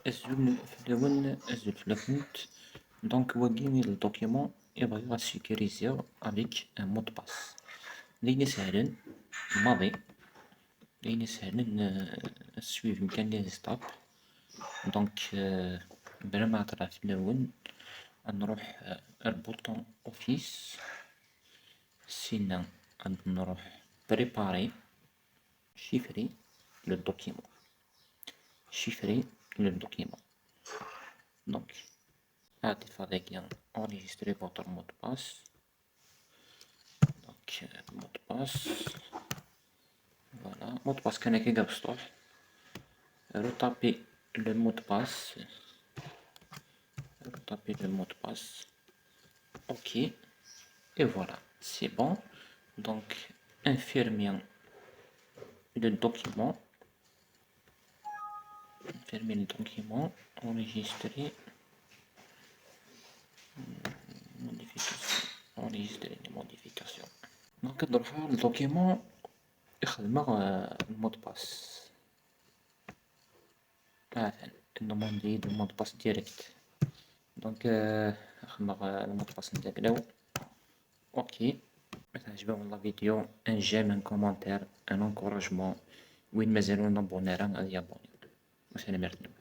Azul fellawen, azul fellakent. Donc wagi d le document i bɣiɣ ad sécuriser avec un mot de passe. D ayen isehlen maḍi, d ayen isehlen, ad suivem kan les étapes. Donc bla ma ɛeṭṭleɣ fell-awen, ad nruḥ ar bouton Office, sina ad nruḥ préparer, chiffrer le document, chiffrer le document. Donc ad ṭṭfeɣ dagi enregistrer votre mot de passe, donc mot de passe, voilà, mot de passe kan akka abesṭuḥ, retaper le mot de passe, retaper le mot de passe, ok, et voilà, c'est bon. Donc infirmer le document, infirmer le document, enregistrer, modification, enregistrer les modifications. Donc ad nruḥeɣ le document i xedmeɣ le mot de passe, atan demande-iyi-d le mot de passe direct. Donc xedmeɣ le mot de passe n taglaw, ok. Ma teɛǧeb-awen la vidéo, un j'aime, un commentaire, un encouragement, win mazal ur nabuni ara ad yabuni. Tanemmirt-nwen.